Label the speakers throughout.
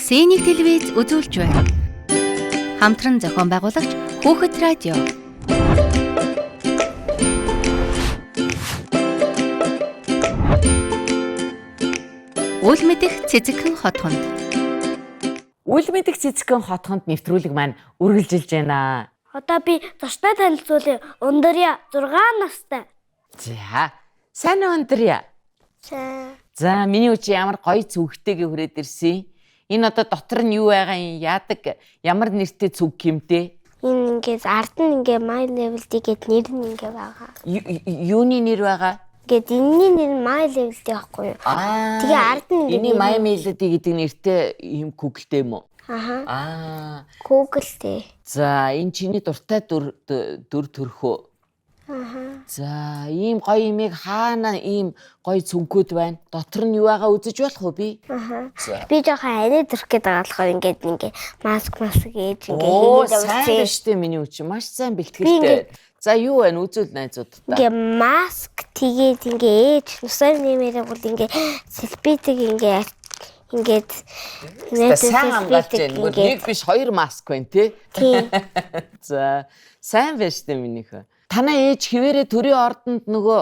Speaker 1: Синик телевиз үзүүлж байна. Хамтран зохион байгуулагч Хүүхэд радио. Үл мэдэх цэцэгхэн хотхонд.
Speaker 2: Үл мэдэх цэцгэн хотхонд нэвтрүүлэг маань үргэлжилж байна.
Speaker 3: Одоо би зочтой танилцуулъя. Өндөрья 6 настай.
Speaker 2: За, сайн уу Өндрия?
Speaker 3: За.
Speaker 2: За, миний үчи ямар гоё зүгтэйгээ хүрээд ирсэн. Энэ одоо дотор нь юу байгаа юм? Яадаг? Ямар нэртэй зүг гэмтэй?
Speaker 3: Энэ ингээд ард нь ингээ my level D гэд нэр нь ингээ байгаа.
Speaker 2: Юуны нэр байгаа?
Speaker 3: Ингээд энэний нэр нь my level D байхгүй юу?
Speaker 2: Аа.
Speaker 3: Тэгээ ард нь ингээ
Speaker 2: Эний
Speaker 3: нэр
Speaker 2: My Melody гэдэг нэртэй ийм Google-тэй юм уу?
Speaker 3: Аха.
Speaker 2: Аа.
Speaker 3: Google дээ.
Speaker 2: За, энэ чиний дуртай дүр дүр төрхөө.
Speaker 3: Аха.
Speaker 2: За, ийм гоё имийг хаана ийм гоё цүнхүүд байна? Дотор нь юу байгаа үзэж болох уу би?
Speaker 3: Аха.
Speaker 2: За.
Speaker 3: Би жоохон арай зүрх гээд байгаа болохоор ингээд ингээ маск маск ээж ингээ
Speaker 2: Оо,
Speaker 3: хийгээд
Speaker 2: сайн
Speaker 3: явуулсан.
Speaker 2: биш үү миний үчи. Маш сайн
Speaker 3: Би
Speaker 2: бэлтгэлтэй. За, юу байна? Үзүүл найзуудтай.
Speaker 3: Ингээ маск тэгээд ингээ ээж нусаар нэмэрээ бол ингээ селфидэг ингээ ингээд
Speaker 2: За, сайн хамгаалж байна. Нөгөө нэг биш хоёр маск байна тий.
Speaker 3: Тийм.
Speaker 2: За, сайн байж тээ минийхөө. Танай ээж хിവэрэ төрийн ордонд нөгөө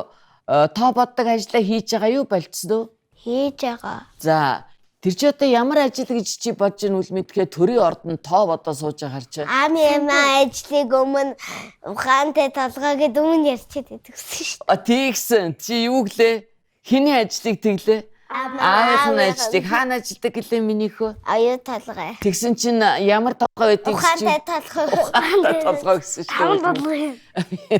Speaker 2: тоо боддог ажлаа хийж байгаа юу болцсон уу?
Speaker 3: Хийж байгаа.
Speaker 2: За, тэр чи одоо ямар ажил гэж чи бодож ин үл мэдгээ төрийн ордонд тоо бодоо сууж байгаа чи.
Speaker 3: Ами яма ажлыг өмнө ухаантай толгой гэд өмнө ярьчихэд идэгсэн шүү
Speaker 2: А тийгсэн. Чи юу гэлээ? Хиний ажлыг тэглээ?
Speaker 3: Аа,
Speaker 2: Аавынх нь ажлыг хаана ажилдаг гэлээ минийхөө?
Speaker 3: дээ. Аюу толгой.
Speaker 2: Тэгсэн чинь ямар толгой байдгийг чи
Speaker 3: Ухаантай толгой.
Speaker 2: ухаантай толгой гэсэн шүү дээ.
Speaker 3: толгой.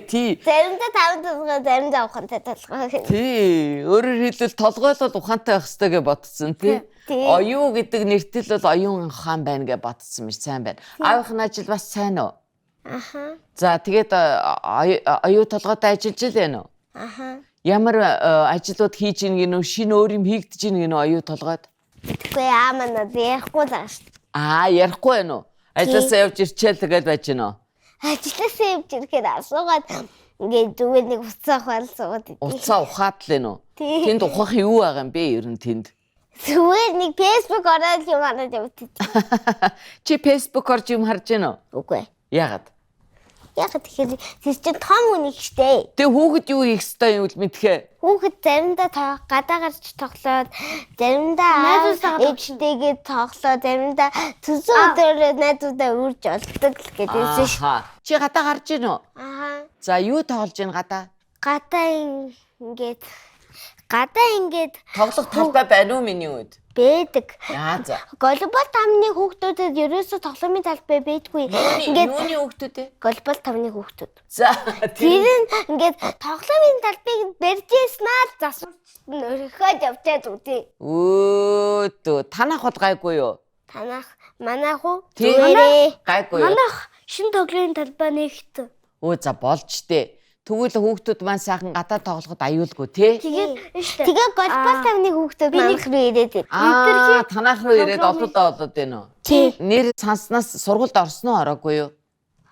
Speaker 2: Тий.
Speaker 3: Заримдаа таван толгой, заримдаа ухаантай толгой.
Speaker 2: Тий. Өөрөөр хэлбэл толгой л бол ухаантай байх ёстой гэж бодсон тий.
Speaker 3: Тий.
Speaker 2: Оюу гэдэг нэртэл бол оюун ухаан байна гэж бодсон мэт сайн байна. Аавынх нь ажил бас сайн уу?
Speaker 3: Аха.
Speaker 2: За тэгээд оюу толгойтой ажиллаж л байна уу?
Speaker 3: Аха.
Speaker 2: Ямар ажлууд хийж ийн гинүү шинэ өөр юм хийгдэж ийн гинүү оюу толгойд?
Speaker 3: Тэгэхгүй аама надад ярихгүй л байгаа шүү дээ.
Speaker 2: Аа ярихгүй байна уу? Ажлаасаа явж ирчээл тэгэл байж гинөө.
Speaker 3: Ажлаасаа явж ирэхэд асуугаад ингээд зүгээр нэг уцаа ухаал суугаад идэв.
Speaker 2: Уцаа ухаад л гинүү.
Speaker 3: Тий.
Speaker 2: Тэнд ухах юу байгаа юм бэ ер нь тэнд?
Speaker 3: Зүгээр нэг Facebook ороод юм хараад явдаг.
Speaker 2: Чи Facebook орж юм харж гинөө?
Speaker 3: Үгүй.
Speaker 2: Яагаад?
Speaker 3: Яг тэгэхээр тэр чинь том хүн их штэ.
Speaker 2: Тэг хүүхэд юу хийх ёстой юм үл мэдхээ?
Speaker 3: Хүүхэд заримдаа гадаа гарч тоглоод, заримдаа ээжтэйгээ тоглоод, заримдаа төсөн өдрөөр найзуудаа үрж олдог л гэдээсэн ш.
Speaker 2: Ааха. Чи гадаа гарч гин үү?
Speaker 3: Аа.
Speaker 2: За юу тоглож гин гадаа?
Speaker 3: Гадаа ингээд гадаа ингээд
Speaker 2: Тоглох талбай байна уу миний үед?
Speaker 3: бэдэг.
Speaker 2: Аа за.
Speaker 3: Голбол тамны хүүхдүүдэд ерөөсөө тоглоомын талбай байдгүй. Ингээд
Speaker 2: Юуны хүүхдүүд вэ?
Speaker 3: голбол тамны хүүхдүүд.
Speaker 2: За
Speaker 3: Тэр нь ингээд тоглоомын талбайг барьжсэн аа л засварчт нь өрхөөд явчаад үгүй.
Speaker 2: Өөдөө танах бол гайгүй юу?
Speaker 3: Танах манайх уу?
Speaker 2: Тий.
Speaker 3: Зүгээрээ.
Speaker 2: Гайгүй юу?
Speaker 3: Манайх шин тоглоомын талбай нэгт.
Speaker 2: Өө за болж тээ. Тэгвэл хүүхдүүд маань сайхан гадаа тоглоход аюулгүй тий?
Speaker 3: Тэгээд тэгээ голбол тавны хүүхдүүд манайх руу ирээд байна.
Speaker 2: Аа танах руу ирээд олоод олоод байна уу?
Speaker 3: Тий.
Speaker 2: Нэр санснаас сургуульд орсон уу ороогүй юу?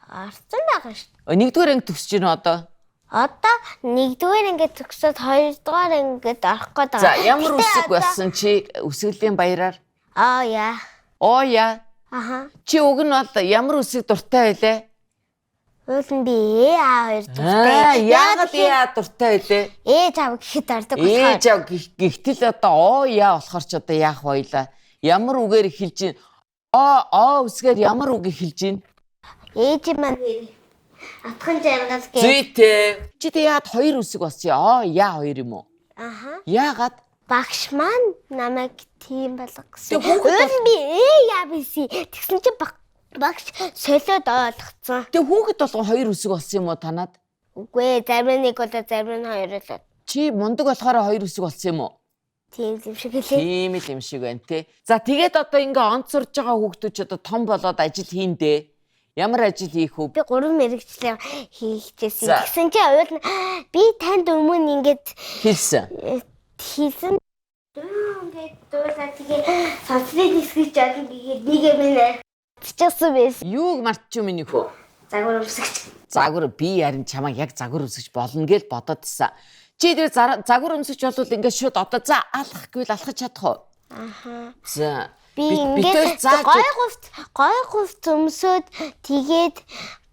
Speaker 3: Орсон байгаа шүү.
Speaker 2: Нэгдүгээр анги төгсөж байна одоо.
Speaker 3: Одоо нэгдүгээр ингээд төгсөөд хоёрдугаар ангид орох гээд
Speaker 2: За
Speaker 3: байгаа.
Speaker 2: ямар
Speaker 3: Гэтэ
Speaker 2: үсэг
Speaker 3: одоо-
Speaker 2: болсон чи үсгэлийн баяраар?
Speaker 3: Аа яа.
Speaker 2: Оо яа.
Speaker 3: Аха.
Speaker 2: Чи уг нь бол ямар үсэг дуртай байлээ?
Speaker 3: Уул нь би Э А хоёр
Speaker 2: Аа,
Speaker 3: дуртай.
Speaker 2: яагаад яа дуртай байлээ?
Speaker 3: Э чав гэхэд ордог болохоор.
Speaker 2: Ээ жав гихтэл одоо оо яа болохоор ч одоо яах байлаа? Ямар үгээр эхэлж гин? Оо оо үсгээр ямар үг эхэлж гин?
Speaker 3: Ээж маань атхан жаргал гэ.
Speaker 2: Зүйтэй. Чи тэ яагаад хоёр үсэг болсон юм? Оо яа хоёр юм уу?
Speaker 3: Аха.
Speaker 2: Яагаад?
Speaker 3: Багш маань намайг тийм болгосон.
Speaker 2: Тэг хүүхэд
Speaker 3: Уул нь би Э яа биси. Тэгсэн чи багш солиод ойлгоцсон.
Speaker 2: Тэг хүүхэд болгон хоёр үсэг болсон юм уу танад?
Speaker 3: Үгүй ээ, зарим нь нэг болоо зарим нь хоёр болоо.
Speaker 2: Чи мундаг болохоор хоёр үсэг болсон юм уу?
Speaker 3: Тийм юм шиг хэлээ.
Speaker 2: Тийм л юм шиг байна те. За тэгээд одоо ингээ онцорж байгаа хүүхдүүд ч одоо том болоод ажил хийндэ. Ямар ажил хийх вэ?
Speaker 3: Би гурван мэрэгчлээ хийчихсэн.
Speaker 2: За.
Speaker 3: Тэгсэн чи уул нь би танд өмнө ингээд
Speaker 2: Хэлсэн.
Speaker 3: хийсэн. Ингээд дуулаа тэгээ соцрын нисгэж олон гэгээд нэг юм нэ. Чичсэн байсан.
Speaker 2: Юуг мартчих миний хөө?
Speaker 3: Загвар өмсгч.
Speaker 2: Загвар би ярин чамайг яг загвар өмсгч болно гэж бодоодсэн. Чи тэр загвар өмсгч болвол ингээд шууд одоо за алах гэвэл алхаж чадах уу?
Speaker 3: Аха.
Speaker 2: За.
Speaker 3: Би
Speaker 2: Бид хоёр
Speaker 3: ингээд
Speaker 2: зааж
Speaker 3: гой хувц өмсөөд тэгээд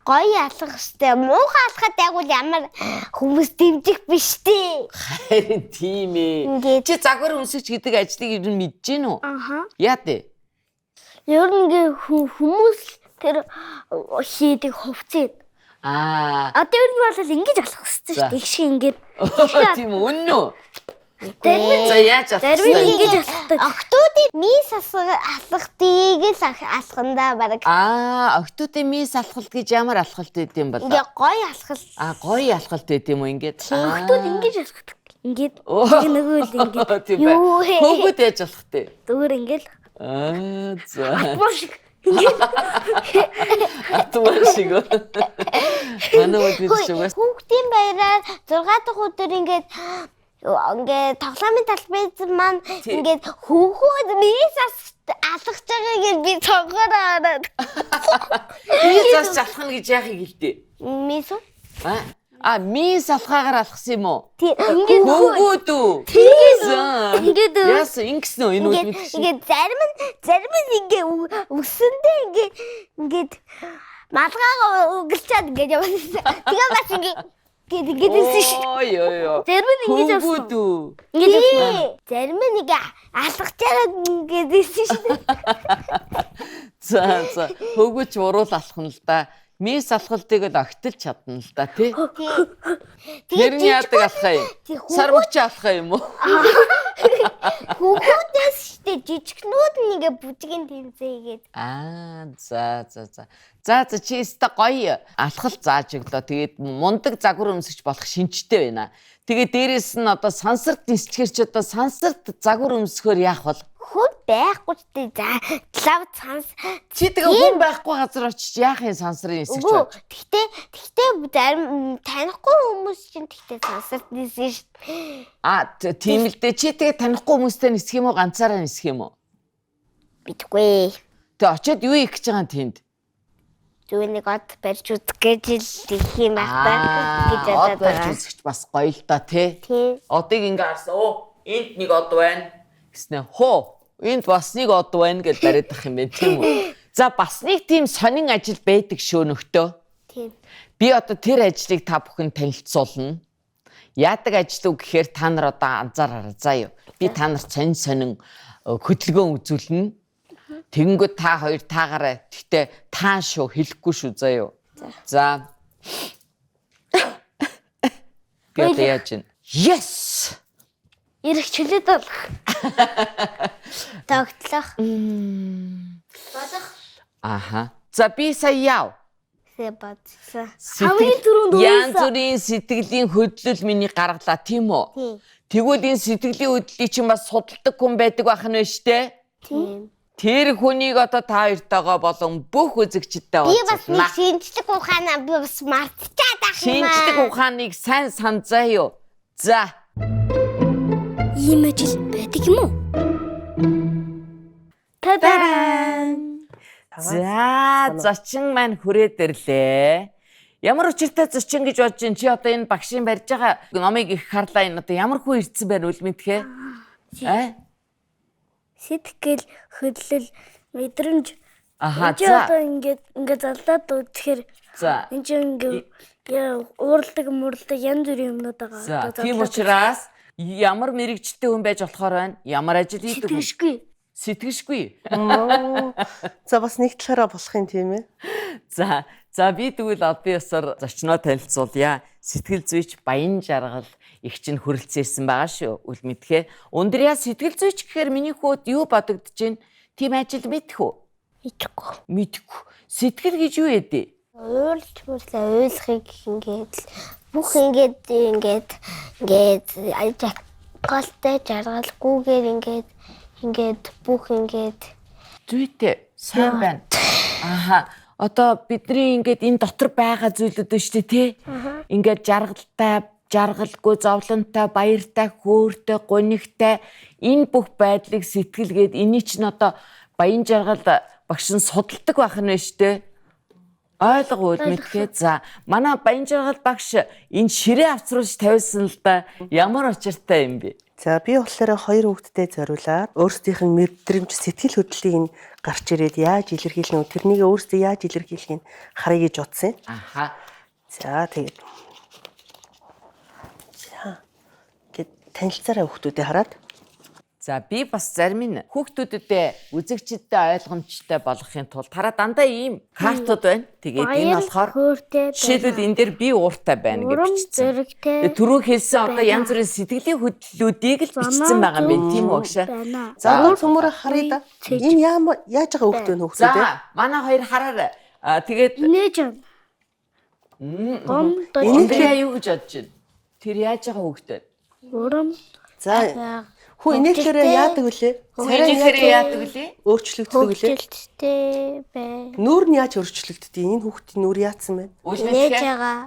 Speaker 3: гоё алхах хэвээр муухай алхаад байгуул ямар хүмүүс дэмжих биш дээ.
Speaker 2: Харин тийм ээ.
Speaker 3: Ингээд
Speaker 2: Чи загвар өмсөгч гэдэг ажлыг ер нь мэдэж гин үү?
Speaker 4: Аха.
Speaker 2: Яа дээ?
Speaker 4: Ер нь ингээ хүмүүс тэр хийдэг хувцыг.
Speaker 2: Аа.
Speaker 4: Одоо ер нь бол ингэж алхах хэрэгтэй
Speaker 2: За.
Speaker 4: шүү дээ. Их шиг ингээд
Speaker 2: Тийм үү? Үнэн үү?
Speaker 4: зарим нь
Speaker 2: За яаж алхах
Speaker 4: зарим нь
Speaker 2: вэ?
Speaker 4: ингэж алхдаг.
Speaker 3: Октоодын мис алхахтыг л алхандаа баг.
Speaker 2: Аа, октоодын мис алхалт гэж ямар алхалт байд юм бол?
Speaker 3: Ингээ гоё алхал.
Speaker 2: Аа, гоё алхалт байд юм уу ингээд?
Speaker 4: Октод ингэж алхдаг. Ингээд
Speaker 2: Оо.
Speaker 4: нэг нөгөө л ингээд
Speaker 2: Тийм бай.
Speaker 3: Юу вэ?
Speaker 2: Хөөгд яаж алхах вэ?
Speaker 4: зүгээр ингээд
Speaker 2: Аа, за.
Speaker 4: маш шиг ингээд
Speaker 2: Атман шиг. Манай үд бид шиг бас.
Speaker 3: Хүүхдийн баяраар 6 дахь өдөр ингээд ингээд тоглоомын талбай маань ингээд хүүхүүд мис алхаж байгааг би цонхоор хараад.
Speaker 2: Мис засч алхах гэж яахыг хэлдэ?
Speaker 3: Мис үү?
Speaker 2: Аа, а мис алхаагаар алхсан юм уу?
Speaker 3: Тий.
Speaker 4: Ингээд
Speaker 2: Хөөгд үү?
Speaker 4: Тэгээд ингээд
Speaker 2: Яасан ингэсэн үү энэ үд
Speaker 3: Ингээд
Speaker 2: мэд шиг.
Speaker 3: ингээд зарим нь ингээ өсөндөө ингээд ингээд малгайгаа өглчаад ингээд явсан. Тэгээ бас ингээд ингээд ингээд өссөн шин.
Speaker 2: Ой ой ой.
Speaker 4: зарим нь ингэж
Speaker 2: Хөөгд
Speaker 4: алхсан.
Speaker 2: үү?
Speaker 4: Ингэж алхсан.
Speaker 3: Тий. Зарим нь ингээ алхаж чараад ингээд өссөн шин.
Speaker 2: За за хөөгч уруул алхна л да. Мис алхалтыг л огтолж чадна л да тий.
Speaker 3: Тий.
Speaker 2: Тэр нь яадаг алхаа юм?
Speaker 3: Тий, хүүхүүд-
Speaker 2: Сармагч алхаа юм уу?
Speaker 3: Хүүхүүдээс штэ жижигнүүд нь ингээ бүжгийн тэмцээгээд.
Speaker 2: Аа за за за. За за чи өстө гоё алхалт зааж өглөө. Тэгээд мундаг загвар өмсөж болох шинжтэй байна. Тэгээд дээрэс нь одоо сансарт нисчихэр чи одоо сансарт загвар өмсөхөөр яах вэ?
Speaker 3: Хүн байхгүй штэ за лав цанс.
Speaker 2: Чи тэгээ хүн байхгүй газар очиж яах юм сансрын нисгэж
Speaker 3: Үгүй
Speaker 2: болж?
Speaker 3: тэгтээ тэгтээ зарим танихгүй хүмүүс чинь тэгтээ цансарт нисэн штэ.
Speaker 2: Аа тийм л дээ. Чи тэгээ танихгүй хүмүүстэй нисэх юм уу ганцаараа нисэх юм уу?
Speaker 3: Мэдгүй.
Speaker 2: Тэгээ очиод юу хийх гэж байгаа юм тэнд?
Speaker 3: Зүгээр нэг од барьж үзэх гэж л их юм байх та гэж
Speaker 2: Аа, од
Speaker 3: бодоод
Speaker 2: барьж
Speaker 3: байгаа.
Speaker 2: үзэхч бас гоё л да тий.
Speaker 3: Тийм.
Speaker 2: Одыг ингээ харсан. Оо, энд нэг од байна гэснэ. Хоо, энд бас нэг од байна гэж бариад ах юм байна тийм үү? За бас нэг тийм сонин ажил байдаг шүү нөхдөө.
Speaker 3: Тийм.
Speaker 2: Би одоо тэр ажлыг та бүхэн танилцуулна. Яадаг ажил уу гэхээр та нар одоо анзаараарай заа юу. Би та нарт сонин сонин хөдөлгөөн үзүүлнэ. Тэгэнгүүт та хоёр таагаарай. Гэхдээ таан шүү хэлэхгүй шүү заа юу. За. Би одоо яаж вэ? Yes.
Speaker 4: Ирэх чөлөөд болох.
Speaker 3: Тогтлох.
Speaker 4: Болох.
Speaker 2: Аха. За би сая яв.
Speaker 3: Сэ бодсон.
Speaker 4: Хамгийн түрүүнд
Speaker 2: янз
Speaker 4: уйлсан.
Speaker 2: бүрийн сэтгэлийн хөдлөл миний гаргалаа тийм үү?
Speaker 3: Тийм.
Speaker 2: Тэгвэл энэ сэтгэлийн хөдлөлийг чинь бас судалдаг хүн байдаг байх нь шүү дээ.
Speaker 3: Тийм.
Speaker 2: Тэр хүнийг одоо та хоёртойгоо болон бүх үзэгчдтэй
Speaker 3: Би бас нэг
Speaker 2: уулзлаа.
Speaker 3: шинжлэх ухаанаа би бас мартчихад ах юм аа.
Speaker 2: Шинжлэх ухааныг сайн санацаа юу. За.
Speaker 4: Ийм ажил байдаг юм уу? Та-даа.
Speaker 2: За, зочин маань хүрээд ирлээ. Ямар учиртай зочин гэж бодож чинь чи одоо энэ багшийн барьж байгаа номыг их харлаа энэ одоо ямар хүн ирсэн байна үл мэдхэ? Аа?
Speaker 4: Сэтгэл хөдлөл мэдрэмж.
Speaker 2: Аха,
Speaker 4: Энд чи
Speaker 2: за.
Speaker 4: одоо ингээд ингээд залаад үзэхээр
Speaker 2: За.
Speaker 4: энэ чи ингээд яа, уурладаг мурладаг янз бүрийн юмнууд байгаа.
Speaker 2: За,
Speaker 4: Одоо
Speaker 2: тийм
Speaker 4: залаад
Speaker 2: учраас ямар мэрэгжтэй хүн байж болохоор байна? Ямар ажил хийдэг хүн?
Speaker 4: Сэтгэшгүй.
Speaker 2: Сэтгэшгүй.
Speaker 5: За бас нэг талаараа болох юм тийм ээ.
Speaker 2: За, за би тэгвэл албан ёсоор зочноо танилцуулъя. Сэтгэл зүйч Баян Жаргал их чинь хүрэлцээрсэн байгаа шүү. Үл мэдхэ. Ундрия сэтгэл зүйч гэхээр миний хүүд юу бодогдож байна? Тийм ажил мэдэх үү?
Speaker 3: Мэдэхгүй.
Speaker 2: Мэдэхгүй. Сэтгэл гэж юу вэ?
Speaker 3: Уйлж мөрлөө уйлахыг ингээд л бүх ингээд ингээд ингээд голтой жаргалгүйгээр ингээд ингээд бүх ингээд
Speaker 2: Зүйтэй. Сайн байна. Аха. Одоо бидний ингээд энэ дотор байгаа зүйлүүд байна шүү дээ, тий? Ингээд жаргалтай, жаргалгүй, зовлонтой, баяртай, хөөртэй, гунигтай энэ бүх байдлыг сэтгэл гээд эний чинь одоо баян жаргал багш нь судалдаг байх нь байна шүү дээ. Ойлгоо мэдхээ. За, манай баян жаргал багш энэ ширээ авцруулж тавьсан л да. Ямар учиртай юм бэ?
Speaker 5: За би болохоор хоёр хүүхэдтэй зориулаад өөрсдийнх нь мэдрэмж, сэтгэл хөдлөлийг нь гарч ирээд яаж илэрхийлнэ вэ? Тэрнийг өөрсдөө яаж илэрхийлэхийг харъя гэж бодсон юм.
Speaker 2: Аха.
Speaker 5: За тэгээд. За. Ингээд танилцаарай хүүхдүүдээ хараад.
Speaker 2: За би бас зарим нь хүүхдүүдэд үзэгчдэд ойлгомжтой болгохын тулд хараа дандаа ийм картууд байна. Тэгээд энэ болохоор
Speaker 4: хөөртэй
Speaker 2: жишээлбэл энэ дээр би ууртай байна гэж
Speaker 4: Урам
Speaker 2: бичсэн.
Speaker 4: зоригтой
Speaker 2: Тэгээд түрүү хэлсэн одоо янз бүрийн сэтгэлийн хөдлөлүүдийг л бичсэн байгаа юм байна тийм үү агшаа?
Speaker 4: байна.
Speaker 5: За одоо цөмөрө харъя да. Энэ яама яаж байгаа хүүхдүүд вэ хүүхдүүд ээ?
Speaker 2: За манай хоёр хараарай. А тэгээд
Speaker 4: Инээж байна. Гом дож
Speaker 2: Энийг юу гэж бодож байна? Тэр яаж байгаа хүүхэд вэ?
Speaker 4: урам
Speaker 5: За хүн инээхлээрээ яадаг вүлээ? Царай
Speaker 2: Инээхлээрээ яадаг вүлээ?
Speaker 5: Өөрчлөгддөг вүлээ?
Speaker 3: Хөгжилттэй бай.
Speaker 5: Нүүр нь яаж өөрчлөгддөг? Энэ хүүхдийн нүүр яатсан бэ?
Speaker 3: Инээж байгаа.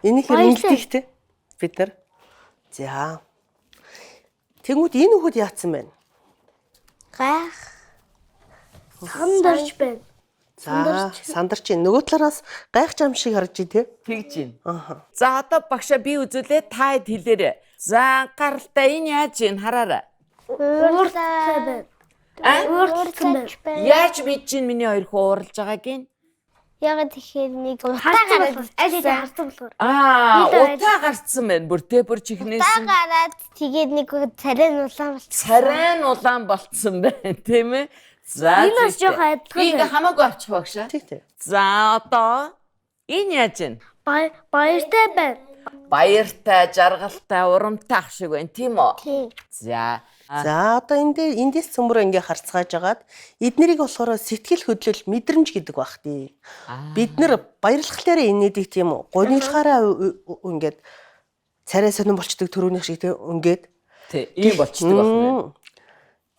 Speaker 5: Инээхээр инэлдэг те бид нар. За. Тэнгүүд энэ хүүхэд яатсан бэ?
Speaker 3: Гайх.
Speaker 4: сандарч байна.
Speaker 5: За, сандарч байна. Нөгөө талаараас гайхаж ам шиг харагдаж байна те.
Speaker 2: Тэгж байна. За одоо багшаа би үзүүлээ та хэд хэлээрэй. За анхааралтай энэ яаж юм хараарай.
Speaker 4: Ууртай байна.
Speaker 2: А?
Speaker 4: Ууртай байна.
Speaker 2: Яаж мэдэж чинь миний хоёр хүү ууралж байгааг нь?
Speaker 3: Ягаад тэгэхээр нэг утаа
Speaker 4: Харцсан
Speaker 3: гараад
Speaker 4: болохоор аль хэдийн харцсан болохоор.
Speaker 2: Аа,
Speaker 4: Нийлээ
Speaker 2: утаа гарцсан байна. Бүр тэ бүр чихнээс
Speaker 3: утаа гараад тэгээд нэг царай нь улаан болчихсон.
Speaker 2: царай нь улаан болцсон байна, тийм ээ? За.
Speaker 4: Энэ бас
Speaker 2: зүйтэй.
Speaker 4: жоохон адилхан
Speaker 2: Би ингээ
Speaker 4: байна.
Speaker 2: хамаагүй авчих багшаа.
Speaker 5: Тэг тэг.
Speaker 2: За одоо энэ яаж юм?
Speaker 4: Баяртай байна.
Speaker 2: Баяртай, жаргалтай, урамтай ах шиг байна, тийм үү?
Speaker 3: Тийм.
Speaker 2: За.
Speaker 5: За одоо энэ дээр эндээс цөмөрөө ингээ харцгааж агаад эднэрийг болохоор сэтгэл хөдлөл мэдрэмж гэдэг баг тий. Бид нар баярлахлаараа инээдэг тийм үү? Гуниглахаараа ингээд царай сонин болчдөг төрөөнийх шиг тий ингээд
Speaker 2: Тий, ийм болчдөг байна.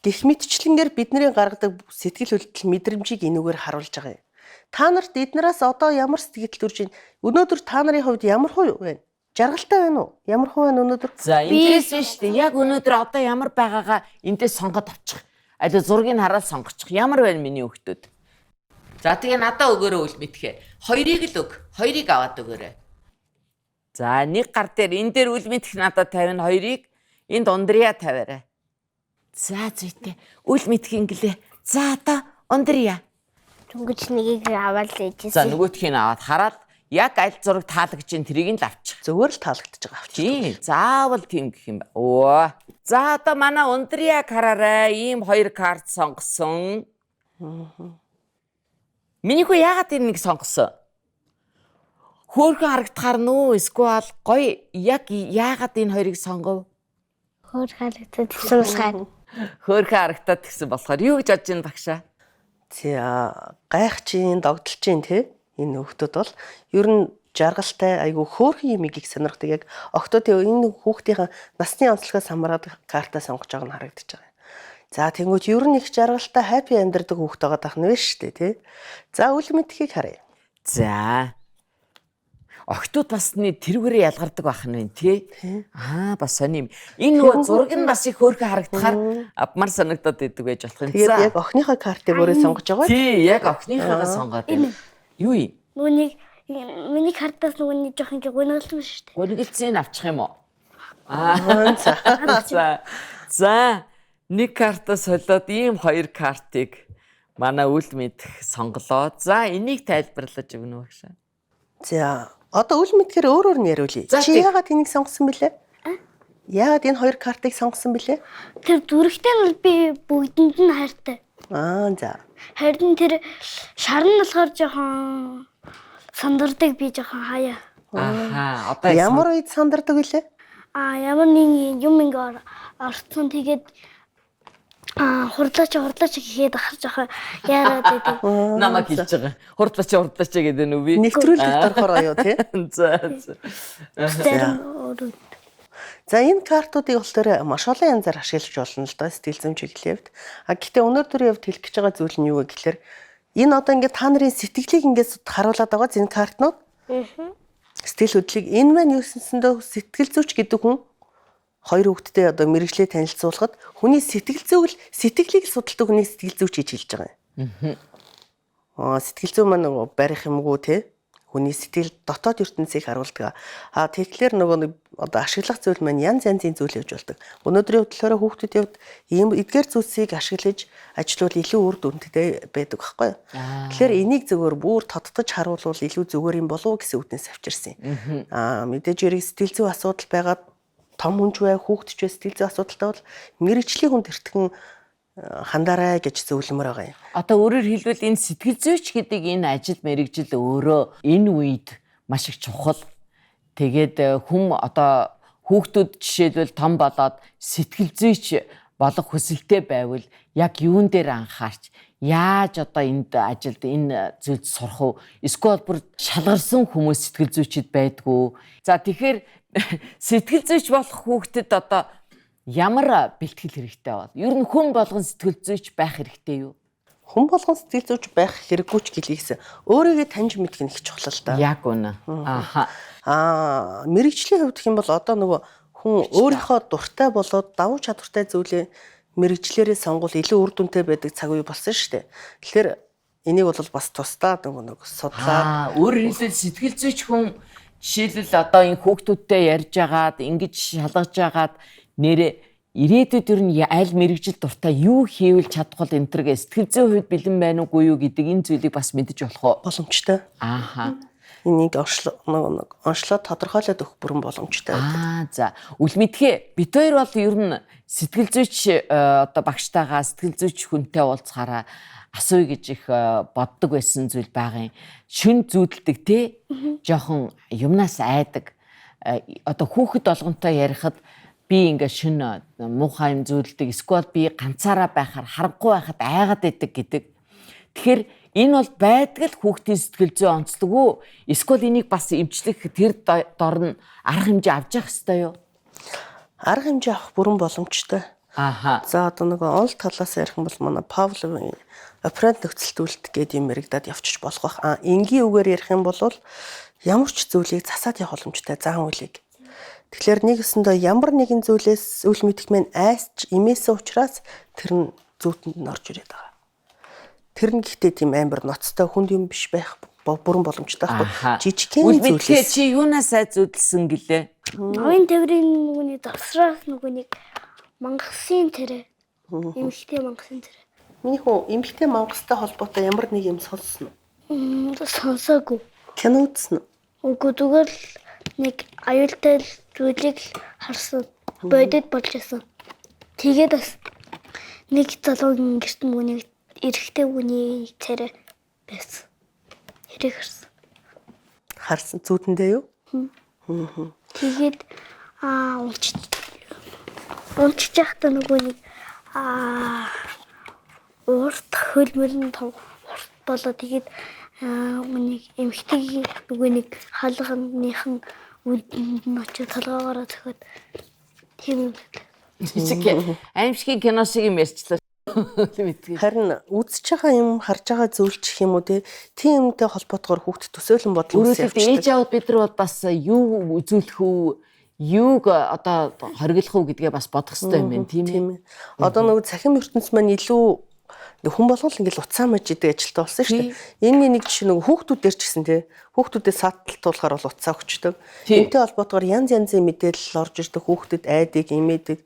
Speaker 5: Гэх мэтчлэнгээр бидний гаргадаг сэтгэл хөдлөл мэдрэмжийг энүүгээр харуулж байгаа юм. Та нарт эднээс одоо ямар сэтгэл төрж байна? Өнөөдөр та нарын хувьд ямар хувь байна? Жаргалтай байна уу? Ямар хувь байна өнөөдөр?
Speaker 2: За, эндээс нь шүү дээ. Яг өнөөдөр одоо ямар байгаагаа эндээс сонгоод авчих. Аль зургийг хараад сонгочих. Ямар байна миний хүүхдүүд? За, тэгээ надаа өгөөрэй үл мэдхээ. Хоёрыг л өг. Хоёрыг аваад өгөөрэй. За, нэг гар дээр энэ дээр үл мэдэх надад 50 хоёрыг энд ундрия тавиарай. За, зүйтэй. Үл мэдх инглээ. За, одоо ундрия.
Speaker 3: Дөнгөж нэгийг аваад л
Speaker 2: За,
Speaker 3: ээжсэн.
Speaker 2: нөгөөхийг аваад хараад яг аль зураг таалагдж ин тэрийг нь л авчих.
Speaker 5: Зүгээр л таалагдж байгаа авчих.
Speaker 2: Тийм, заавал тийм гэх юм ба. Өө. За одоо манай Ундрия хараарай. Ийм хоёр карт сонгосон. Миний хүү яагаад энэ нэг сонгосон? Хөөхөн харагдахаар нүү эсвэл гоё яг яагаад энэ хоёрыг сонгов?
Speaker 3: Хөөр харагдаад гэсэн болохоор.
Speaker 2: Хөөхөн харагдаад гэсэн болохоор юу гэж бодож байна багшаа?
Speaker 5: За гайхаж чинь, догдолж чинь тий энэ хүүхдүүд бол ер нь жаргалтай айгүй хөөрхөн юм их сонирхдаг. Яг октод энэ хүүхдийн насны онцлогоос хамаарат карта сонгож байгаа нь харагдаж байгаа. За тэнгуүч ер нь их жаргалтай happy амьдардаг хүүхд байгаа дах нь биш шүү дээ тий. За үл мэдхийг харъя.
Speaker 2: За. Октод бас нэг тэрүүгээрээ ялгардаг байх нь байна тий. Аа бас сони юм. Энэ нөгөө зураг нь бас их хөөрхөн харагдахаар авмар санагдаад идэг байж болох юм.
Speaker 5: Тэгээд
Speaker 2: За.
Speaker 5: яг охиныхоо картыг өөрөө сонгож байгаа.
Speaker 2: Тий, яг охиныхоогоо сонгоод байна. Юу юм?
Speaker 4: Нүунийг миний картаас нөгөөний жоох ингээ гунигалсан шүү дээ.
Speaker 2: Гүнгэлцэн авчих юм уу? Аа. За. За. За. Нэг карта солиод ийм хоёр картыг манай үл мэдэх сонголоо. За, энийг тайлбарлаж өгнө үү багшаа?
Speaker 5: За одоо үл мэдхээр өөрөөр нь яриулъя.
Speaker 2: За,
Speaker 5: Чи
Speaker 2: тий.
Speaker 5: яагаад энийг сонгосон бэлээ? Яагаад энэ хоёр картыг сонгосон бэлээ?
Speaker 4: Тэр зүрхтэй нь бол би бүгдэнд нь хайртай.
Speaker 5: Аа за.
Speaker 4: Харин тэр шар нь болохоор жоохон сандардаг би жоохон хаяа.
Speaker 2: Ахаа, одоо
Speaker 5: Ямар үед сандардаг вүлээ?
Speaker 4: А ямар нэг юм ингээ орцсон тэгээд хурлаач хурлаач гэхэд ахар жоохон яарад байдаг.
Speaker 2: намайг хэлж байгаа. Хурдлаач хурдлаач гэдэг нь үү би?
Speaker 5: Нэвтрүүлэгт орохоор юу тий?
Speaker 2: За. за.
Speaker 4: Зарим өөрөө.
Speaker 5: За энэ картуудыг болохоор маш олон янзаар ашиглаж болно л доо сэтгэл зүйн чиглэлийн хувьд. А гэхдээ өнөөдрийн хувьд хэлэх гэж байгаа зүйл нь юу вэ гэхээр энэ одоо ингээд та нарын сэтгэлийг ингээд харуулад байгаа энэ картнууд. Сэтгэл хөдлөлийг энэ маань юусэнсэндээ сэтгэл зүйч гэдэг хүн хоёр хүүхэдтэй одоо мэрэгчлээ танилцуулахад хүний сэтгэл зүйг л сэтгэлийг л судалдаг хүний сэтгэл зүйч гэж хэлж байгаа юм. Аа сэтгэл зүй маань нөгөө барих юмгүй те. Хүний сэтгэл дотоод ертөнцийг харуулдаг. А тэгэхээр нөгөө нэг одоо ашиглах зүйл маань янз янзын зүйл явж болдог. Өнөөдрийн хувьд болохоор хүүхдүүдийн хувьд ийм эдгээр зүйлсийг ашиглаж ажиллавал илүү үр дүнтэй байдаг байхгүй юу? Тэгэхээр энийг зөвхөр бүр тодтож харуулвал илүү зүгээр юм болов уу гэсэн үднэс авчирсан юм. Аа мэдээж хэрэг сэтгэл зүйн асуудал байгаад том хүн ч бай, хүүхэд ч бай сэтгэл зүйн асуудалтай бол мэргэжлийн хүнд эртгэн хандаарай гэж зөвлөмөр байгаа юм.
Speaker 2: Одоо өөрөөр хэлбэл энэ сэтгэл зүйч гэдэг энэ ажил мэргэжил өөрөө энэ үед маш их чухал. Тэгээд хүм одоо хүүхдүүд жишээлбэл том болоод сэтгэл зүйч болох хүсэлтэй байвал яг юун дээр анхаарч яаж одоо энд ажилд энэ зүйлд сурах уу? Эсвэл бүр шалгарсан хүмүүс сэтгэл зүйчд байдгүй. За тэгэхээр сэтгэл зүйч болох хүүхдэд одоо ямар бэлтгэл хэрэгтэй бол? Ер нь хүн болгон сэтгэл зүйч байх хэрэгтэй юу?
Speaker 5: Хүн болгон сэтгэл зүйч байх хэрэггүй ч гэлийгсэн. Өөрийгөө таньж мэдэх нь их чухал л да.
Speaker 2: Яг үнэ. Ааха.
Speaker 5: Аа, мэргэжлийн хувьд гэх юм бол одоо нөгөө хүн өөрийнхөө дуртай болоод давуу чадвартай зүйлээ мэргэжлээрээ сонгуул илүү үр дүнтэй байдаг цаг үе болсон шүү дээ. Тэгэхээр энийг бол бас тусдаа нөгөө нэг судлаад
Speaker 2: өөрөөр хэлбэл сэтгэл зүйч хүн жишээлбэл одоо энэ хүүхдүүдтэй ярьж агаад ингэж шалгаж агаад нэрээ ирээдүйд ер нь аль мэргэжил дуртай юу хийвэл чадах бол энэ төр сэтгэл зүйн хувьд бэлэн байна уугүй юу гэдэг энэ зүйлийг бас мэдэж болох уу?
Speaker 5: Боломжтой.
Speaker 2: Ааха.
Speaker 5: Энийг нэг онцлоо тодорхойлоод өгөх бүрэн боломжтой.
Speaker 2: Аа за. Үл мэдхээ бид хоёр бол ер нь сэтгэл зүйч одоо багштайгаа сэтгэл зүйч хүнтэй уулзахаараа асууя гэж их боддог байсан зүйл байгаа юм. Шүн зүүдэлдэг те. Жохон юмнаас айдаг. Одоо хүүхэд болгонтой ярихад би ингээ шин муухай юм зүүдэлдэг эсвэл би ганцаараа байхаар харанхуй байхад айгаад байдаг гэдэг. Тэгэхээр энэ бол байдаг л хүүхдийн сэтгэл зүй онцлог уу? Эсвэл энийг бас эмчлэх тэр дор нь арга хэмжээ авч явах ёстой юу?
Speaker 5: Арга хэмжээ авах бүрэн боломжтой.
Speaker 2: Ааха.
Speaker 5: За одоо нөгөө онол талаас ярих юм бол манай Павловын оперант нөхцөлтүүлэлт гэдэг юм яригадад явчих болох бах. А энгийн үгээр ярих юм бол ямар ч зүйлийг засаад явах боломжтой зан үйлийг. Тэгэхээр нэг өсөндөө ямар нэгэн зүйлээс үл мэдэх мэн айсч имээсэн учраас тэр нь зүүтэнд нь орж ирээд байгаа. Тэр нь гэхдээ тийм амар ноцтой хүнд юм биш байх бүрэн боломжтой байхгүй. Жижигхэн зүйлээс.
Speaker 2: Чи юунаас ай зүүдэлсэн гэлээ?
Speaker 4: Ноён тээврийн нүгний завсраас нүгнийг мангасын царай. Эмэгтэй мангасын царай.
Speaker 5: Миний хүү эмэгтэй мангастай холбоотой ямар нэг юм сонссон
Speaker 4: уу? Сонсоогүй.
Speaker 5: Кино үзсэн үү?
Speaker 4: Үгүй, зүгээр л нэг аюултай зүйлийг харсан. Бодит болж исэн. Тэгээд бас нэг залуугийн гэрт нүгнийг эрэгтэй хүний царай байсан. Хэрэг харсан.
Speaker 5: Харсан зүүдэндээ юу?
Speaker 4: Тэгээд унчиж байхдаа нөгөө нэг урт хөлмөр нь том урт болоо тэгээд нэг эмэгтэйг нөгөө нэг хаалганых нь үдэнд нь очиж толгоогоороо цохиод тийм юм.
Speaker 2: Чиг аимшигын кино шиг юм ярьчлаа.
Speaker 5: Харин үзэж байгаа юм, харж байгаа зүйл ч юм уу те, тийм юмтай холбоотойгоор хүүхд төсөөлөн бодол
Speaker 2: үүсэх. Ээж аав бид нар бол бас юу үзүүлэх үү, юуг одоо хориглох уу гэдгээ бас бодох хэрэгтэй юм байна, тийм ээ.
Speaker 5: Одоо нөгөө цахим ертөнц маань илүү хүн болгон л ингээл утсаа мэж идэг ажилтаа болсон шүү дээ. Энэний нэг жишээ нөгөө хүүхдүүд дээр ч гэсэн те, хүүхдүүдэд сааталтуулахаар бол утсаа өгчдөг. Энтэй холбоотойгоор янз янзын мэдээлэл орж ирдэг, хүүхдэд айдаг, имээдэг,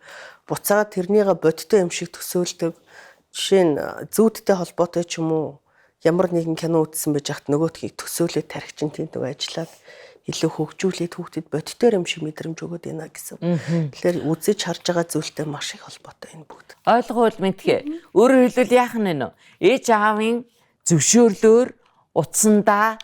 Speaker 5: буцаагаад тэрнийгээ бодтой юм шиг төсөөлдөг. Жишээ нь зүүдтэй холбоотой ч юм уу ямар нэгэн кино үзсэн байж хат нөгөөдхийг төсөөлөд тархичин тийм нөгөө ажиллаад илүү хөгжүүлээд хүүхдэд бодтоор юм шиг мэдрэмж өгöd байна гэсэн. Тэгэхээр үзэж харж байгаа зүйлтэй маш их холбоотой энэ бүгд.
Speaker 2: Ойлгоул мэдхээ. Өөрөөр хэлбэл яах нь вэ? Ээж аавын зөвшөөрлөөр утсандаа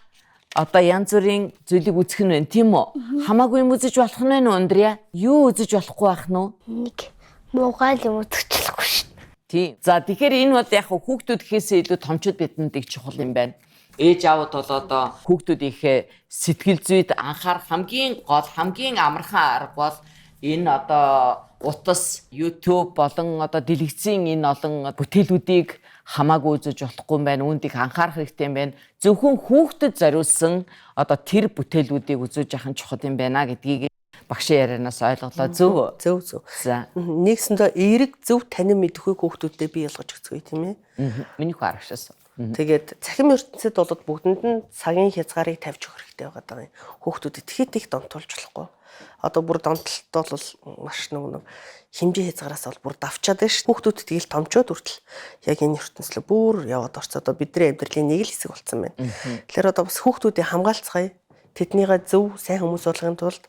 Speaker 2: одоо янз бүрийн зүйлийг үзэх нь байна, тийм үү? Хамаагүй юм үзэж болох нь байна уу, Өндрия? Юу үзэж болохгүй байх нь уу?
Speaker 3: Нэг муугай юм үзэж болохгүй шүү.
Speaker 2: Тийм. За тэгэхээр энэ бол яг хүүхдүүд гэхээсээ илүү томчууд бидэнд их чухал юм байна. Ээж аавууд бол одоо хүүхдүүдийнхээ сэтгэл зүйд анхаарах хамгийн гол, хамгийн амархан арга бол энэ одоо утас, YouTube болон одоо дэлгэцийн энэ олон бүтээлүүдийг хамаагүй үзэж болохгүй юм байна. Үүнд их анхаарах хэрэгтэй юм байна. Зөвхөн хүүхдэд зориулсан одоо тэр бүтээлүүдийг үзүүлж явах нь чухал юм байна гэдгийг багшийн ярианаас ойлголоо. Зөв үү?
Speaker 5: Зөв зөв.
Speaker 2: За.
Speaker 5: Нэгсэндээ эерэг зөв танин мэдхүйг хүүхдүүдэд бий болгож өгцгөөе, тийм ээ.
Speaker 2: Миний хүү арагшаас.
Speaker 5: Тэгээд цахим ертөнцид бол бүгдэнд нь цагийн хязгаарыг тавьж өгөх хэрэгтэй байгаа юм. Хүүхдүүдэд тэгэхэд их донтуулж болохгүй. Одоо бүр донтолт бол маш нэг хэмжээ хязгаараас бол бүр давчаад байна шүү. Хүүхдүүд тэгэл томчоод хүртэл яг энэ ертөнцлөө бүр яваад орц. Одоо бидний амьдралын нэг л хэсэг болсон байна. Тэгэхээр одоо бас хүүхдүүдийг хамгаалцгаая. Тэднийгээ зөв сайн хүмүүс болгохын тулд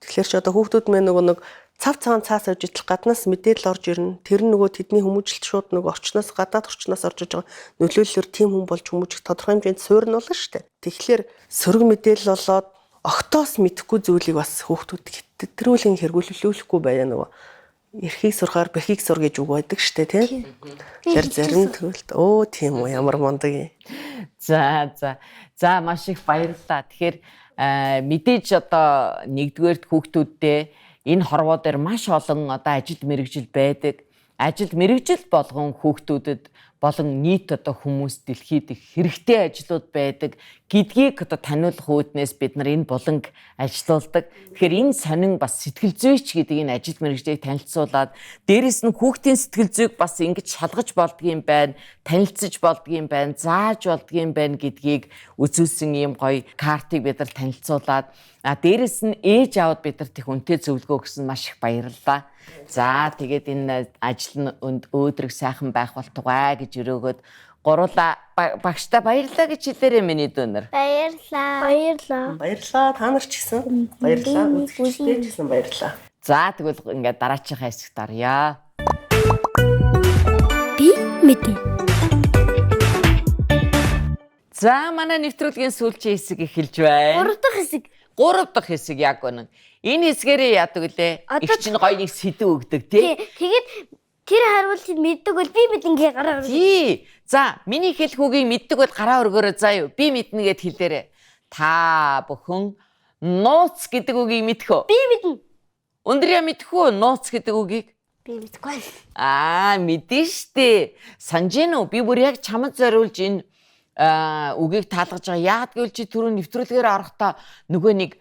Speaker 5: тэгэхээр ч одоо хүүхдүүд мэн нөгөө нэг цав цагаан цаас авч идэл гаднаас мэдээлэл орж ирнэ. Тэр нь нөгөө тэдний хүмүүжлэлт шууд нөгөө орчноос гадаад орчноос орж иж байгаа нөлөөллөөр тийм хүн болж хүмүүжих тодорхой хэмжээнд суурнуулна шүү дээ. Тэгэхээр сөрөг мэдээлэл болоод огтоос мэдэхгүй зүйлийг бас хүүхдүүд хэтрүүлэн хэрэглүүлэхгүй байя нөгөө эрхийг сурахаар бэхийг сур гэж үг байдаг шүү дээ, тийм. Тэгэхээр зарим төгөлд өө тийм үү ямар мундаг юм.
Speaker 2: За за. За маш их баярлалаа. Тэгэхээр мэдээж одоо нэгдүгээрт хүүхдүүддээ энэ хорвоо дээр маш олон одоо ажил мэргэжил байдаг. Ажил мэргэжил болгон хүүхдүүдэд болон нийт одоо хүмүүс дэлхийд их хэрэгтэй ажлууд байдаг гэдгийг одоо таниулах үүднээс бид нар энэ буланг ажилуулдаг. Тэгэхээр энэ сонин бас сэтгэл зүйч гэдэг энэ ажил мэргэжлийг танилцуулаад дээрэс нь хүүхдийн сэтгэл зүйг бас ингэж шалгаж болдгийм байна, танилцаж болдгийм байна, зааж болдгийм байна гэдгийг үзүүлсэн ийм гоё картыг бид нар танилцуулаад дээрэс нь ээж аавд бид нарт их үнэтэй зөвлөгөө өгсөн маш их баярлалаа. За тэгээд энэ ажил нь өөдрөг сайхан байх болтугай гэж өрөөгөөд гурлаа багштай баярлалаа гэж хэлээрэй миний дүүнер.
Speaker 3: Баярлалаа.
Speaker 4: Баярлалаа.
Speaker 5: Баярлалаа. Та нар ч гэсэн баярлалаа. Үзэгчдээ ч гэсэн баярлалаа.
Speaker 2: За тэгвэл ингээд дараачихаа хэсэгт оръё.
Speaker 4: Би мэднэ.
Speaker 2: За манай нэвтрүүлгийн сүүлчийн хэсэг эхэлж байна.
Speaker 4: 3 дахь хэсэг.
Speaker 2: 3 дахь хэсэг яг үнэн. Энэ хэсгээрээ яадаг вүлээ? Их чинь гоё нэг сэдв өгдөг тий.
Speaker 4: Тэгээд тэр хариултыг мэддэг бол би мэднэ гараа өргөө.
Speaker 2: Тий. За, миний хэлэх үгийг мэддэг бол гараа өргөөрэй заа юу. Би мэднэ гэд хэлээрэй. Та бүхэн нууц гэдэг үгийг мэдэх үү?
Speaker 4: Би мэднэ.
Speaker 2: Өндрия мэдэх үү нууц гэдэг үгийг?
Speaker 3: Би мэдгүй.
Speaker 2: Аа, мэдэн штэ. Санаж гин үү? Би бүр яг чамд зориулж энэ үгийг таалгаж байгаа. Яагаад гэвэл чи түрүү нэвтрүүлгээр орохдоо нөгөө нэг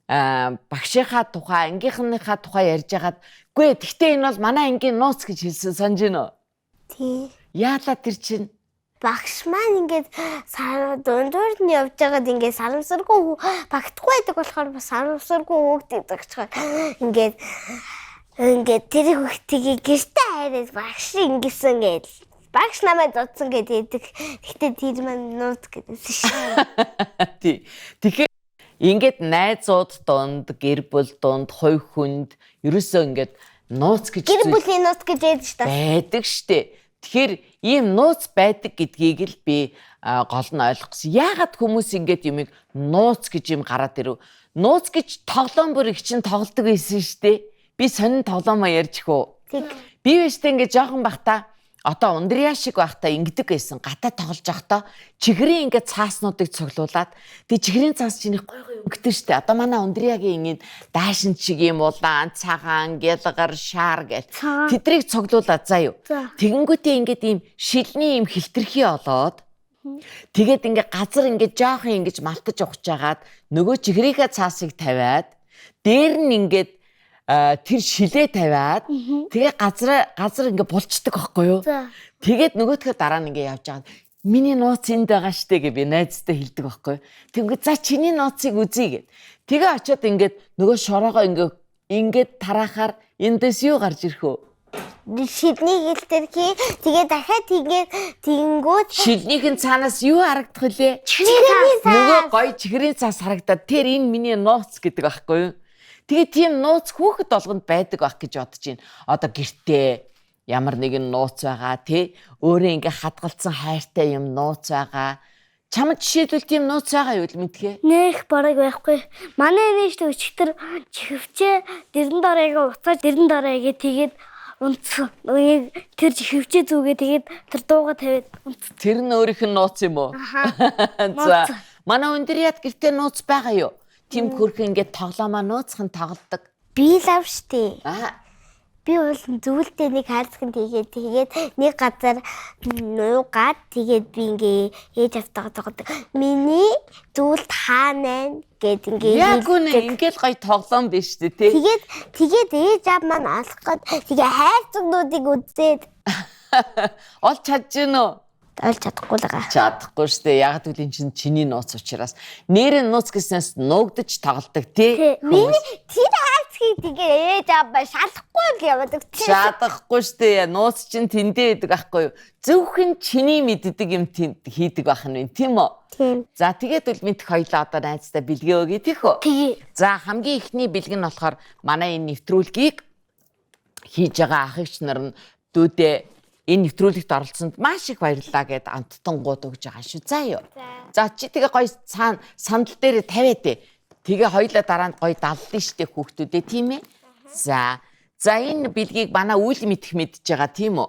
Speaker 2: багшийнхаа тухай, ангийнхныхаа тухай ярьж хагаад үгүй тэгтээ энэ бол манай ангийн нууц гэж хэлсэн санаж гин үү?
Speaker 3: Тий.
Speaker 2: Яалаа тэр чинь
Speaker 3: багш маань ингээд дундуур нь явж байгаад ингээд сарамсаргүй багтахгүй байдаг болохоор бас сарамсаргүй хүүхд гэдэг чигээр ингээд тэр хүүхдийг гэртээ хайраад багш ингэсэн гэж багш намайг зодсон гэдэг. Гэхдээ тэр маань нууц гэдээсэн шээ.
Speaker 2: Тий. Тэгэхээр ингээд найзууд дунд, гэр бүл дунд, хувь хүнд ерөөсөө ингээд нууц гэж
Speaker 3: гэр бүлийн нууц гэж байдаг шүү дээ.
Speaker 2: Байдаг шүү дээ. Тэгэхээр ийм нууц байдаг гэдгийг л би гол нь ойлгосон. Яагаад хүмүүс ингээд юмыг нууц гэж юм гараад ирэв? Нууц гэж тоглоом бүр их чинь тоглодог байсан шүү дээ. Би сонин тоглоомоо ярьж их үү?
Speaker 3: Тэг.
Speaker 2: Би биш тэ ингээд жоохон бахта одоо ундрия шиг байхдаа ингэдэг байсан. Гатаа тоглож байхдаа чихрийн ингээд цааснуудыг цуглуулад тэг чихрийн цаас чинь их гой гой өнгөтэй штэ. Одоо манай ундриягийн ингээд даашин чиг юм улаан, цагаан, гялгар, шар гэл тэдрийг цуглуулад заа юу. Тэгэнгүүтээ ингээд ийм шилний ийм хилтерхий олоод тэгээд ингээд газар ингээд жоохон ингэж малтаж ухаж агаад нөгөө чихрийнхээ цаасыг тавиад дээр нь ингээд тэр шилээ тавиад тэгээ газар ингээ булчдаг байхгүй юу? Тэгээд нөгөөдхөө дараа нь ингээ явж байгаа. Миний нууц энд байгаа штэ гэж би найзтай хэлдэг байхгүй юу? Тэгвэл за чиний нууцыг үзье гэд. Тэгээ очиод ингээд нөгөө шороогоо ингээд тараахаар эндээс юу гарч ирэх вэ?
Speaker 3: Шилний хилтерхий тэгээ дахиад тэгээд тэгэнгүүт
Speaker 2: шилнийх нь цаанаас юу харагдах вүлээ?
Speaker 3: Чихрийн цаас.
Speaker 2: Нөгөө гоё чихрийн цаас харагдаад тэр энэ миний нууц гэдэг байхгүй юу? Тэгээ тийм нууц хүүхэд болгонд байдаг байх гэж бодож байна. Одоо гэртээ ямар нэгэн нууц байгаа тий. Өөрөө ингээ хадгалсан хайртай юм нууц байгаа. Чамд жишээлбэл тийм нууц байгаа юу л мэдхээ?
Speaker 4: Нэх бараг байхгүй. Манай нээш өчигдөр чихвчээ дэрэн дараагаа уцааж дэрэн дараагаа тэгээд унтсан. Тэр чихвчээ зүгээ тэгээд тэр дууга тавиад унтсан.
Speaker 2: Тэр нь өөрийнх нь нууц юм уу?
Speaker 4: Аха.
Speaker 2: За. Манай Өндөрьяд гэртээ нууц байгаа юу? Тим хөрхөн ингээд тоглоомоо нууцхан тоглодог.
Speaker 3: Би лав штэ.
Speaker 2: Аа.
Speaker 3: Би бол зүйлдээ нэг хайрцагт тэгээд нэг газар нуугаад тэгээд би ингээ ээж автагаа тоглодог. Миний зүйлд хаана гэд ингээ
Speaker 2: яг үнэ ингээл гоё тоглоом биш үү тий.
Speaker 3: Тэгээд ээж аав маань алах гээд тэгээ хайрцагнуудыг үзээд
Speaker 2: олж чадж гин үү?
Speaker 3: Ойлгож чадахгүй л байгаа.
Speaker 2: Чадахгүй штэ. Яг гэвэл энэ чинь чиний нууц учраас. Нэрээ нууц гэснээс нуугдаж тоглодог тий.
Speaker 3: Миний тэр хайрцгийг тэгээ ээж ааваа шалахгүй л яваад өгч.
Speaker 2: Чадахгүй штэ. Нууц чинь тэндээ байдаг байхгүй юу? Зөвхөн чиний мэддэг юм тэнд хийдэг байх нь вэ, тийм үү?
Speaker 3: Тийм.
Speaker 2: За тэгээд үл мэдэх хоёлаа одоо найздаа бэлгээ өгье тийх үү?
Speaker 4: Тэгээ.
Speaker 2: За хамгийн эхний бэлэг нь болохоор манай энэ нэвтрүүлгийг хийж байгаа ах эгч нар нь дүүдээ энэ нэвтрүүлэгт оролцсонд маш их баярлалаа гэд амттангууд өгж байгаа шүү. За юу. За чи тэгээ гой цаана сандал дээр тавиа дээ. Тэгээ хоёлаа дараа нь гой даллаа штэ хүүхдүүдээ тийм ээ. За. За энэ бэлгийг манай үйл мэдэх мэдж байгаа тийм үү?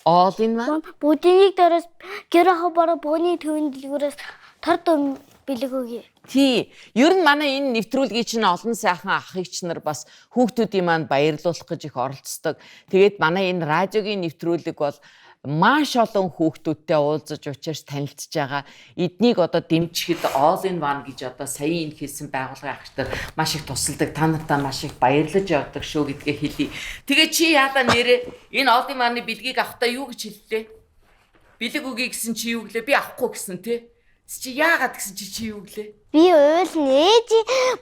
Speaker 2: All in one.
Speaker 4: Бүгднийг дөрөөс гэр ахуй бороо бөөний төвийн дэлгүүрээс тор дөм бэлэг өгье.
Speaker 2: Тий. Ер нь манай энэ нэвтрүүлгийг чинь олон сайхан ах эгч нар бас хүүхдүүдийн маань баярлуулах гэж их оролцдог. Тэгээд манай энэ радиогийн нэвтрүүлэг бол маш олон хүүхдүүдтэй уулзаж учирч танилцж байгаа. Эднийг одоо дэмжихэд All in One гэж одоо сая энэ хэлсэн байгууллагын ах нар маш их тусалдаг. Та нартай маш их баярлаж явдаг шүү гэдгээ хэлье. Тэгээ чи яалаа нэрээ энэ All in One-ы бэлгийг авахдаа юу гэж хэллээ? Бэлэг өгье гэсэн чи юу гэлээ? Би авахгүй гэсэн тий. Чи яагаад гэсэн чи чи юу гэлээ?
Speaker 3: Би уйл нь ээж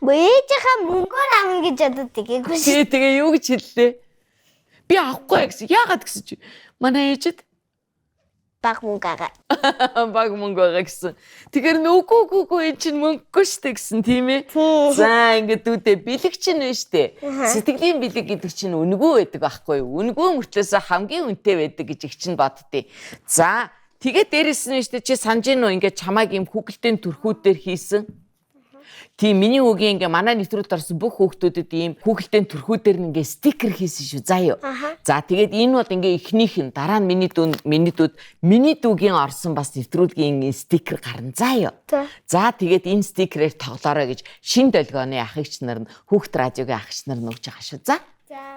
Speaker 3: ээжийнхаа мөнгөөр авна гэж бодод тэгээгүй шүү.
Speaker 2: Тий, тэгээ юу гэж хэллээ? Би авахгүй гэсэн. Яагаад гэсэн чи? Манай ээжэд
Speaker 3: Баг мөнгө агаа.
Speaker 2: баг мөнгө байгаа гэсэн. Тэгэхээр нүггүй гүггүй эн чинь мөнгөгүй штэ гэсэн тийм ээ.
Speaker 3: Тий.
Speaker 2: За ингээд дүүдээ бэлэг чинь байна штэ. Сэтгэлийн бэлэг гэдэг чинь үнэгүй байдаг байхгүй юу? Үнэгүй мөртлөөсөө хамгийн үнэтэй байдаг гэж их чинь боддیں۔ За тэгээ дээрэс нь штэ чи санаж гин үү ингээд чамайг юм хүүхэлдэйн төрхүүдээр хийсэн. Тийм миний үгийн ингээ манай нэвтрүүлэлт орсон бүх хүүхдүүдэд ийм хүүхэлдэйн төрхүүдээр нь ингээ стикер хийсэн шүү заа юу. За тэгээд энэ бол ингээ эхнийх нь дараа нь миний дүү миний дүүд миний дүүгийн орсон бас нэвтрүүлгийн ингээ стикер гарна заа юу.
Speaker 3: За.
Speaker 2: За тэгээд энэ стикерээр тоглоорой гэж шин долгионы ах эгч нар нь хүүхд радиогийн ах эгч нар нь өгч байгаа шүү. За.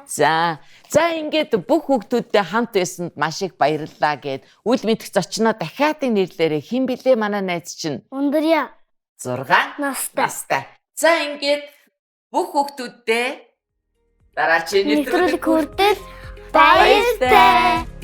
Speaker 2: За. За ингээд бүх хүүхдүүдтэй хамт байсанд маш их баярлалаа гэд үл мэдэх зочноо дахиад нэг нэрлээрээ хэн блэ манай найз чинь
Speaker 4: Ундрия
Speaker 2: 6
Speaker 4: настай.
Speaker 2: настай. За ингээд бүх хүүхдүүдтэй дараачийн
Speaker 4: Нэвтрүүлэг
Speaker 2: нэвтрүүлэг
Speaker 4: хүртэл баяртай.